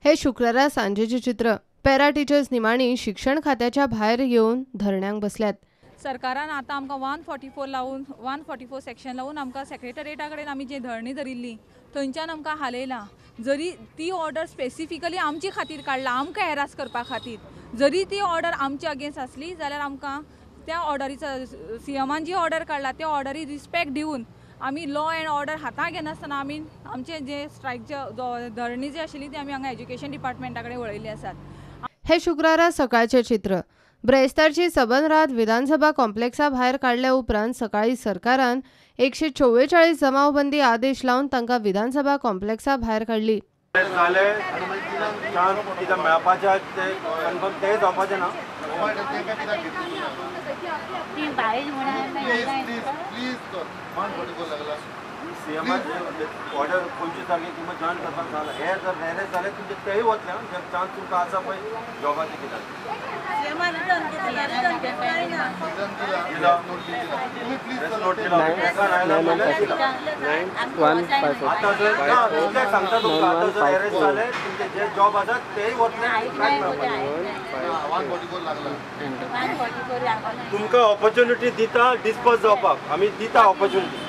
हे शुक्रारा सांजेचे चित्र. पॅरा टिचर्स निमाणी शिक्षण खात्याच्या भायर येवन धरण्यांक बसल्यात. सरकारान आतां आमकां 144 लावन 144 सेक्शन लावन आमकां सेक्रेटरीएटा कडेन आमी जे धरणी धरिल्ली थंयच्यान आमकां हालयला. जरी ती ऑर्डर स्पेसिफिकली आमचे खातीर काडला, आमकां हॅरास करपा खातीर, जरी ती ऑर्डर आमचे अगेन्स्ट आसली जाल्यार आमकां त्या ऑर्डरीचो सीएमान जी ऑर्डर काडला त्या ऑर्डरी रिस्पेक्ट दिवन आमी लॉ एंड ऑर्डर हातांत घेनासतना आमी आमचे जे स्ट्रायकचे धरणी जी आशिल्ली ती आमी हांगा एज्युकेशन डिपार्टमेंटा कडेन वळयल्ली आसात. हे शुक्रारा सकाळचें चित्र. ब्रेस्तारची सबंद रात विधानसभा कॉम्प्लेक्सा भायर काडल्या उपरांत सकाळी सरकारान 144 जमावबंदी आदेश लावन तांकां विधानसभा कॉम्प्लेक्सा भायर काडली. ऑर्डर 25 तारखे किंवा जॉईन करपाक सांगला. हे जर मॅनेज जाले तुमचे तेय वतले चान्स तुमकां आसा पळय जॉबाचे कितें. आतां जर ना सांगता तुमकां, आतां जर एरेस्ट जाले तुमचे जे जॉब आसात तेय वतले. तुमकां ऑपॉर्च्युनिटी दिता डिस्पर्स जावपाक, आमी दिता opportunity.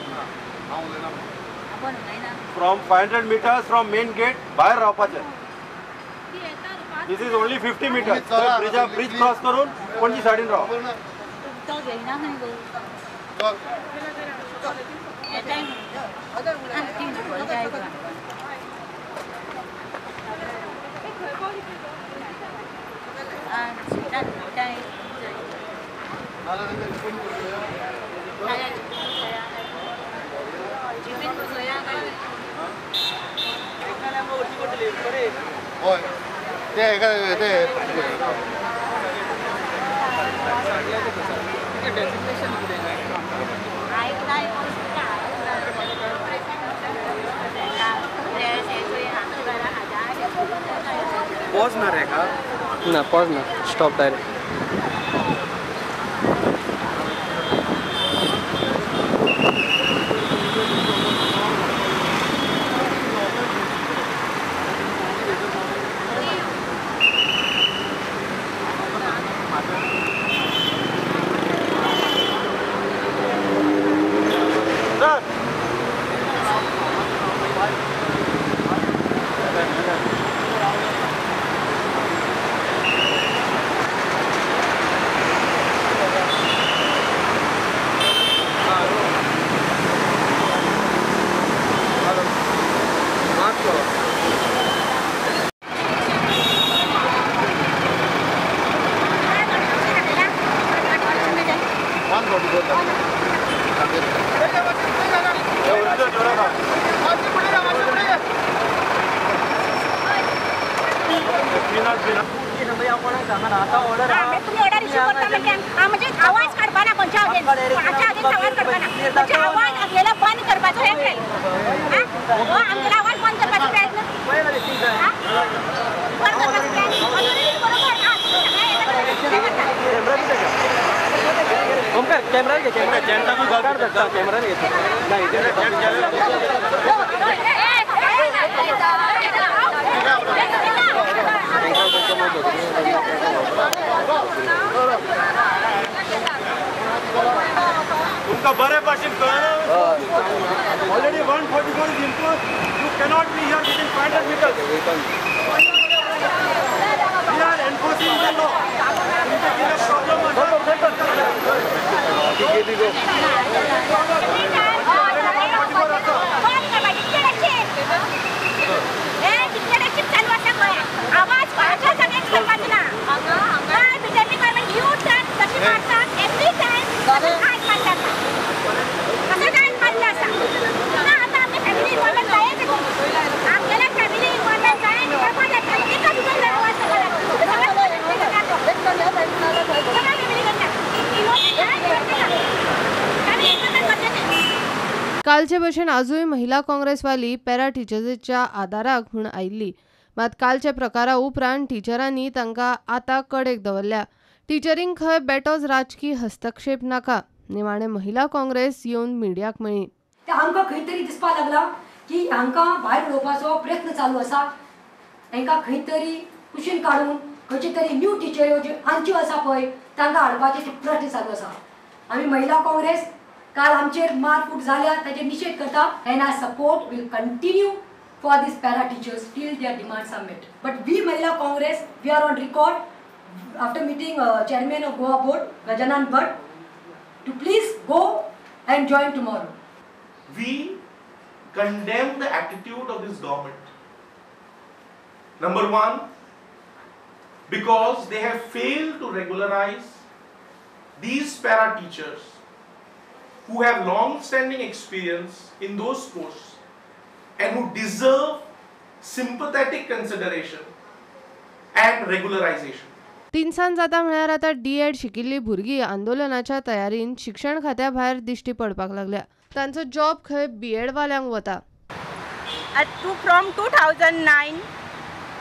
From 500 meters from main gate भायर रावपाचें. This is only 50 meters. Bridge cross करून पणजी सायडीन राव. पॉज ना रेखा ना, पॉज ना, स्टॉप डायरेक्ट. तुम्ही ऑर्डर इश्यू करता म्हणजे आवाज काडपा ना, खंयच्या अगेन्स्ट आवाज काडपा ना, म्हणजे आवाज आमगेलो बंद करपाचो हे प्रयत्न. हो आमगेलो आवाज बंद करपाचो प्रयत्न, बंद करपाचो प्रयत्न बरोबर. कॅमेरा घे, कॅमेरा कॅमेरा घे. तुमकां बरे भाशेन कळना. Already 144 is imposed. You cannot be here within 500 meters. We are enforcing the law. तुमचे कितें प्रॉब्लम आसा आवाज कोणाच्याच अगेन्स्ट करपाचो ना. बीजेपी गव्हर्नमेंट यू टर्न कशी मारतात एवरी टायम, आज मारतात तशेंच आज मारले आसा ना. आतां आमगे फॅमिली इन्वॉल्वमेंट जायच, आमगेल्या फॅमिली इन्वॉल्वमेंट जाय. एका भितर आवाज सगळ्या फॅमिली करता इन्वॉल्वमेंट जाय. कालचे भशेन आजूय महिला काँग्रेसवाली पॅरा टिचर्साच्या आदाराक म्हूण आयिल्ली. मात कालच्या प्रकारा उपरांत टिचरांनी तांकां आतां कडेक दवरल्या. टिचरींक खंय बेटोच राजकी हस्तक्षेप नाका. निमाणे महिला काँग्रेस येवन मिडियाक मेळ्ळी. आमकां खंय तरी दिसपाक लागला की हांकां भायर उडोवपाचो प्रयत्न चालू आसा. तांकां खंय तरी कुशीन काडून खंयची तरी न्यू टिचऱ्यो ज्यो आमच्यो आसा पळय तांकां हाडपाची प्रश्न चालू आसा. आमी महिला काँग्रेस काल आमचेर मारफूट जाल्या ताचेर निशेध करता and our support will continue for these para teachers till their demands are met. But we Mahila Congress, we are on record after meeting chairman of Goa board Gajanan Bhat to please go and join tomorrow. We condemn the attitude of this government. Number one, because they have failed to regularize these para teachers who have long-standing experience in those posts and who deserve sympathetic consideration and regularization. तिनसान जाता म्हळ्यार आतां डी.एड शिकिल्ली भुरगीं आंदोलनाच्या तयारीन शिक्षण खात्या भायर दिश्टी पडपाक लागल्या. तांचो जॉब खंय बी.एड वाल्यांक वता. फ्रॉम 2009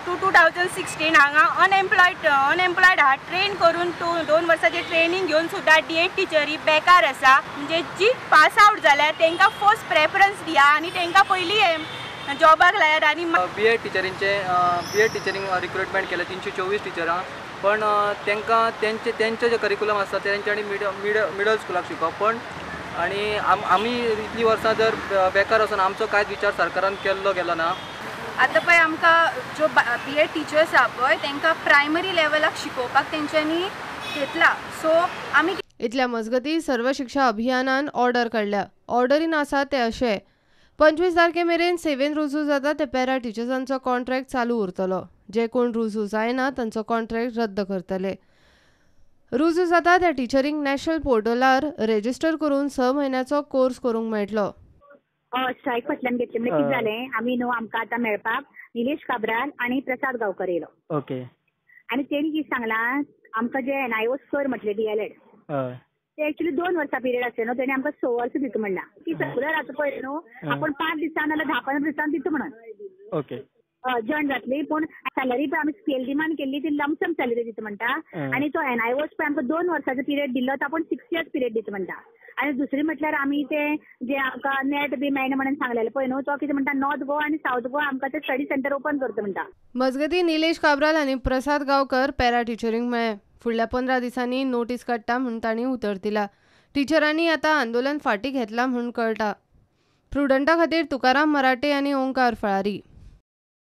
टू 2016 हांगा अनएम्प्लॉयड आहा. ट्रेन करून 2 वर्सांची ट्रेनिंग घेवन सुद्दां डी.एड टिचरी बेकार आसा. म्हणजे जी पास आवट जाल्या तांकां फर्स्ट प्रेफरन्स दिया आनी तांकां पयलीं जॉबाक लायात. आनी बी.एड टिचरींचे बी.एड टिचरींग रिक्रुटमेंट केलें 324 टिचरां, पण तांकां तेंचे जे करिकुलम आसता तेंच्यांनी मिडल स्कुलाक शिकोवप. पण आनी आमी इतलीं वर्सां जर बेकार वचून आमचो कांयच विचार सरकारान केल्लो गेलो ना. आतां पळय आमकां ज्यो बी.एड टिचर्स आहा पळय तांकां प्रायमरी लेवलाक शिकोवपाक तेंच्यांनी घेतला. सो आमी इतल्या मजगती सर्व शिक्षा अभियानान ऑर्डर काडल्या. ऑर्डरीन आसा ते अशें 25 तारखे मेरेन सेवेन रुजू जाता ते पॅरा टिचर्सांचो कॉन्ट्रॅक्ट चालू उरतलो. जे कोण रुजू जायना तांचो कॉन्ट्रॅक्ट रद्द करतले. रुजू जाता त्या टिचरींक नॅशनल पोर्टलार रेजिस्टर करून 6 म्हयन्याचो कोर्स करूंक मेळटलो. स्ट्रायक फाटल्यान घेतली म्हणजे कितें जालें, आमी न्हू आमकां आतां मेळपाक निलेश काब्राल आनी प्रसाद गांवकर येयलो. ओके. आनी तेणी कितें सांगलां आमकां जे एनआयओ सर म्हटलें डीएलएड ते एक्चुअली 2 वर्सां पिरियड आसले न्हू, तेणी आमकां 6 वर्सां दिता म्हणलां. ती सर्कुलर आतां पळय न्हू आपूण 5 दिसान नाल्यार 10-15 दिसान दिता म्हणून. ओके. जॉईन जातली, पूण सॅलरी पळय आमी स्केल डिमांड केल्ली ती लमसम सॅलरी दिता म्हणटा. आनी तो एनआयओस पळय आमकां 2 वर्साचो पिरियड दिल्लो तो आपूण 6 इयर्स पिरियड दिता म्हणटा. आनी दुसरी म्हटल्यार आमी ते जे आमकां नेट बी मेळना म्हणून सांगलेले पळय न्हू, तो कितें म्हणटा नॉर्थ गोवा आनी सावथ गोवा आमकां ते स्टडी सेंटर ओपन करता म्हणटा. मजगती निलेश काब्राल आनी प्रसाद गांवकर पॅरा टिचरींक मेळ्ळे. फुडल्या 15 दिसांनी नोटीस काडटा म्हूण तांणी उतर दिला. टिचरांनी आतां आंदोलन फाटीं घेतलां म्हूण कळटा. प्रुडंटा खातीर तुकाराम मराठे आनी ओंकार फळारी.